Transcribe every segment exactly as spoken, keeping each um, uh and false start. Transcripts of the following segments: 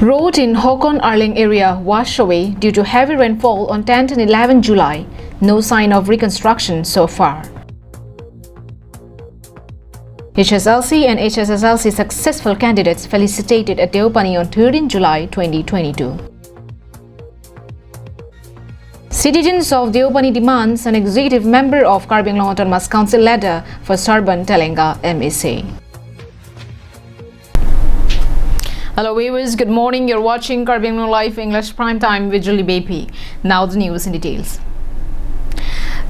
Road in Hokon Arleng area washed away due to heavy rainfall on tenth and eleventh July. No sign of reconstruction so far. H S L C and H S S L C successful candidates felicitated at Deopani on thirteenth July twenty twenty-two. Citizens of Deopani demands an executive member of Karbi Anglong Autonomous Council leader for Sarban Telenga M A C. Hello viewers, good morning. You're watching Karbi Anglong Live English Prime Time with Julie Bepi. Now the news in details.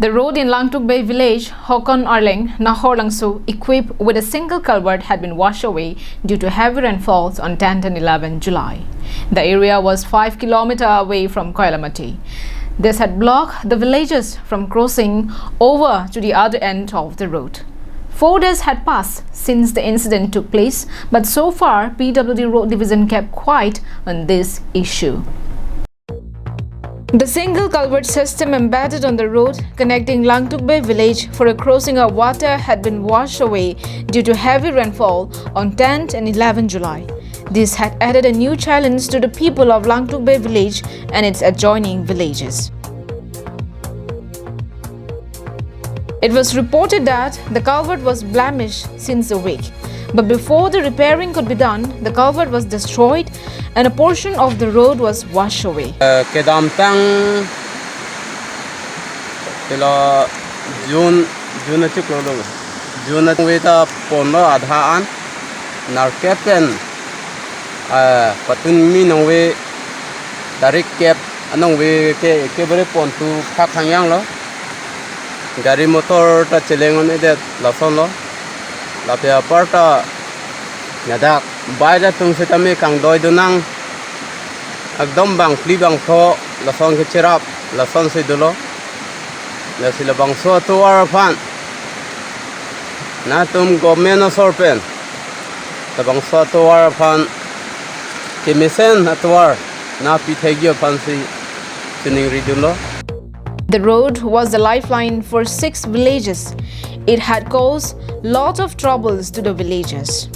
The road in Langtukbei village, Hokon Arleng, Nahor Langso, equipped with a single culvert, had been washed away due to heavy rainfalls on tenth and eleventh July. The area was five kilometer away from Koilamati. This had blocked the villagers from crossing over to the other end of the road. Four days had passed since the incident took place, but so far P W D Road Division kept quiet on this issue. The single culvert system embedded on the road connecting Langtukbei village for a crossing of water had been washed away due to heavy rainfall on tenth and eleventh July. This had added a new challenge to the people of Langtukbei village and its adjoining villages. It was reported that the culvert was blemished since a week. But before the repairing could be done, the culvert was destroyed and a portion of the road was washed away. Eh, kedamtang tilo June, June achiklo lo. June anong ve ta ponlo adha an. Nerkep pen, eh, patun mi nong ve tarik kep anong ve ke, ke bere pon tu khak hangyang lo. Gari motor ta cheleng un-edet lason lo. Lapen apar ta ladak bai ta tung sitame kangdoi donang. Ekdom bangphli bangpho lason kecherap lason si dolo. Lasi labangso atovar aphan nangtum government asor pen labangso atovar aphan kemesen atovar nangpi thekji aphan si chiningri dunlo. The road was the lifeline for six villages. It had caused lot of troubles to the villagers.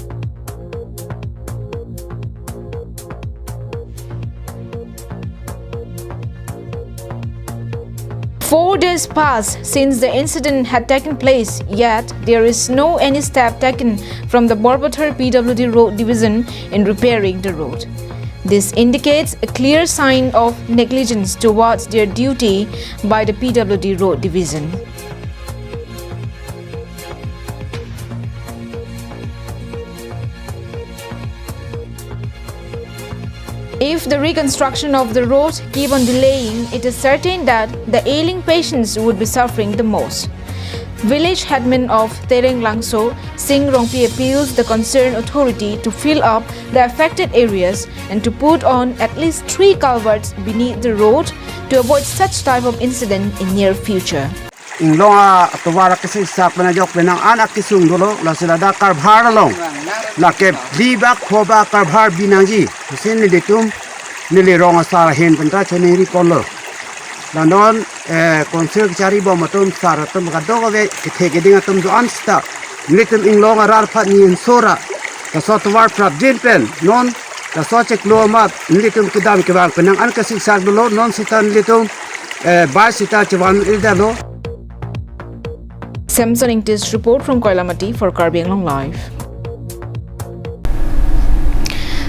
Four days passed since the incident had taken place, yet there is no any step taken from the Borpathar P W D Road Division in repairing the road. This indicates a clear sign of negligence towards their duty by the P W D Road Division. If the reconstruction of the road keep on delaying, it is certain that the ailing patients would be suffering the most. Village headman of Tereng Langso, Sing Rongpi, appeals the concerned authority to fill up the affected areas and to put on at least three culverts beneath the road to avoid such type of incident in near future. Inglong atovar akesik sak pen ajok penang an akesung dolo, lasi ladak karbhar along. Lake phli ba kho ba karbhar binangji. Pusi nelitum neli rong asar ahin pen ta choningri ponlo. La non, eh, council kachari bom atum sar atum kadokave kethe keding atum do-an sita. Nelitum inglong arat aphan ni insora. Laso atovar prapjin pen non laso chiklo amat nelitum kedam kevang penang an kesik sak dolo, non sita nelitum, eh, bai sita chevan-edetlo. Samson Ingtis report from Koilamati for Karbi Anglong Live.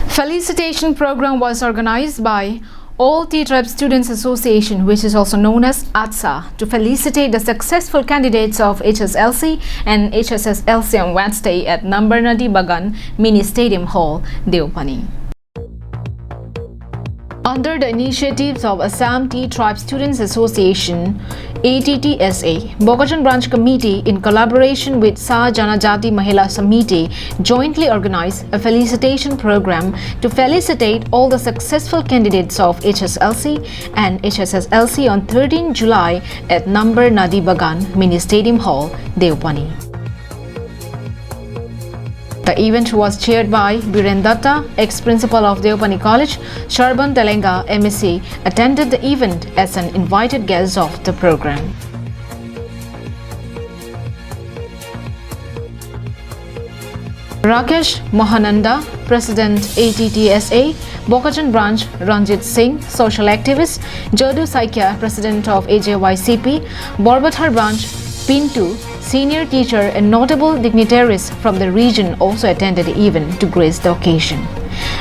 Felicitation program was organized by All Tea Tribe Students Association, which is also known as ATSA, to felicitate the successful candidates of H S L C and H S S L C on Wednesday at Nambar Nadi Bagan Mini Stadium Hall, Deopani. Under the initiatives of Assam Tea Tribe Students Association, A T T S A, Bokajan Branch Committee, in collaboration with Sa Janajati Mahila Samiti, jointly organized a felicitation program to felicitate all the successful candidates of H S L C and H S S L C on thirteenth July at Nambar Nadi Bagan Mini Stadium Hall, Deopani. The event was chaired by Biren Datta, ex-principal of Deopani College. Sarban Telenga, M A C, attended the event as an invited guest of the program. Rakesh Mahananda, President A T T S A, Bokajan Branch, Ranjit Singh, social activist, Jodu Saikia, President of A J Y C P, Borbathar Branch, Pintu, senior teacher and notable dignitaries from the region also attended the event to grace the occasion.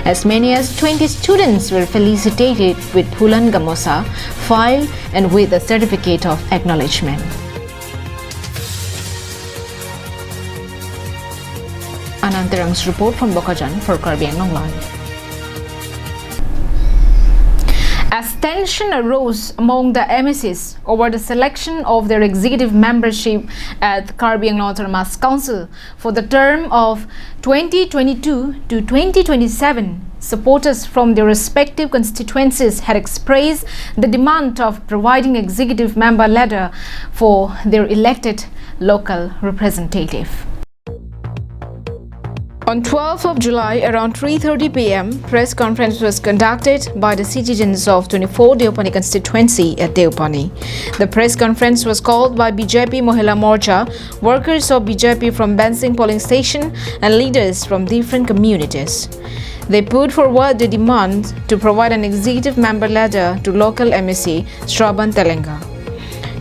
As many as twenty students were felicitated with Phulan Gamosa, file and with a certificate of acknowledgement. Anand Terang's report from Bokajan for Karbi Anglong Live. As tension arose among the M A Cs over the selection of their executive membership at Karbi Anglong Autonomous Council for the term of twenty twenty-two to twenty twenty-seven, supporters from their respective constituencies had expressed the demand of providing executive member letter for their elected local representative. On twelfth of July, around three thirty p m, press conference was conducted by the citizens of twenty-four Deopani constituency at Deopani. The press conference was called by B J P Mahila Morcha, workers of B J P from Bensing polling station, and leaders from different communities. They put forward the demand to provide an executive member letter to local M A C Shravan Telenga.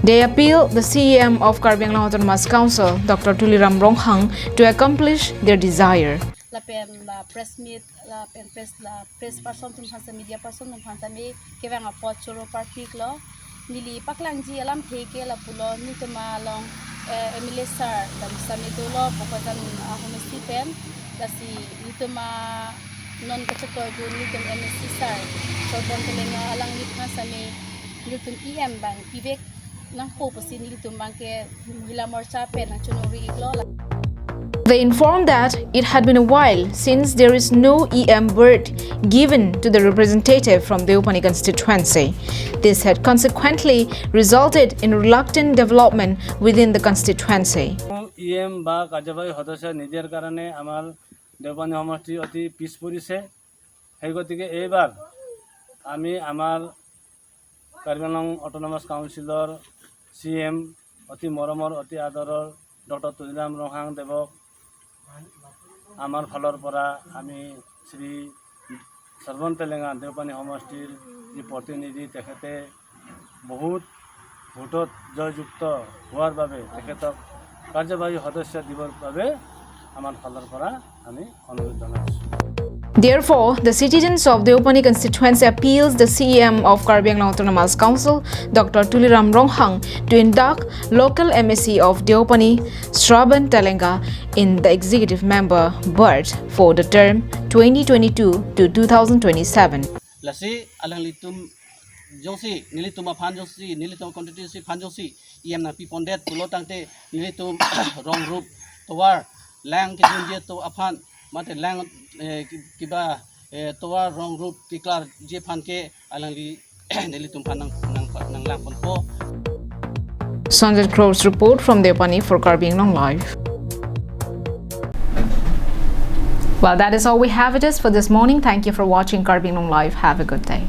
They appeal the C E M of Karbi Anglong Autonomous Council, Doctor Tuliram Ronghang, to accomplish their desire. Lapen la press meet, lapen press, la press person atum aphan, media person atum aphan tame kevang apot choro parpiklo. Neli paklangji alamthe ke lapulo, nelitum along, eh, M L A sir dam sami dolo, Bokajan, ah, homesti pen, lasi nelitum, ah, non kachetoi dun nelitum M A C sir Shravan Telenga, alangliphan sami nelitum E M abang pivek nangpo pusi nelitum abangke Mahila Morcha pen nangchonori iklo. They informed that it had been a while since there is no E M berth given to the representative from Deopani constituency. This had consequently resulted in reluctant development within the constituency. E M বা কাৰ্যবাহী সদস্য নিদিয়াৰ কাৰণে আমাৰ দেওপানী সমষ্টি অতি পিছ পৰিছে। সেই গতিকে এইবাৰ আমি আমাৰ কাৰ্বি আংলং অট'নমাছ কাউন্সিলৰ চি এম, অতি মৰমৰ, অতি আদৰৰ ডক্টৰ তুলিৰাম ৰংহাং দেৱক আমাৰ ফালৰ পৰা আমি শ্ৰী শৰৱণ টেলেঙা দেওপানী সমষ্টিৰ যি প্ৰতিনিধি, তেখেতে বহুত ভোটত জয়যুক্ত হোৱাৰ বাবে তেখেতক কাৰ্যবাহী সদস্য দিবৰ বাবে আমাৰ ফালৰ পৰা আমি অনুৰোধ জনাইছোঁ। Therefore, the citizens of Deopani constituency appeals the C E M of Karbi Anglong Autonomous Council, Doctor Tuliram Ronghang, to induct local M A C of Deopani, Shravan Telenga, in the executive member berth for the term twenty twenty-two to two thousand twenty-seven. Lasi alanglitum jongsi, nelitum aphan jongsi, nelitum constituency aphan jongsi, E M nangpipondet pulo tangte, nelitum rong rup tovar lang kedunji atum aphan, mate lang, eh, ki-, kiba, eh, tovar rong rup keklarji aphan ke alangli nelitum aphan nang, nang, nanglangponpo. Sanjay Crores report from Deopani for Karbi Anglong Live. Well, that is all we have it is for this morning. Thank you for watching Karbi Anglong Live. Have a good day.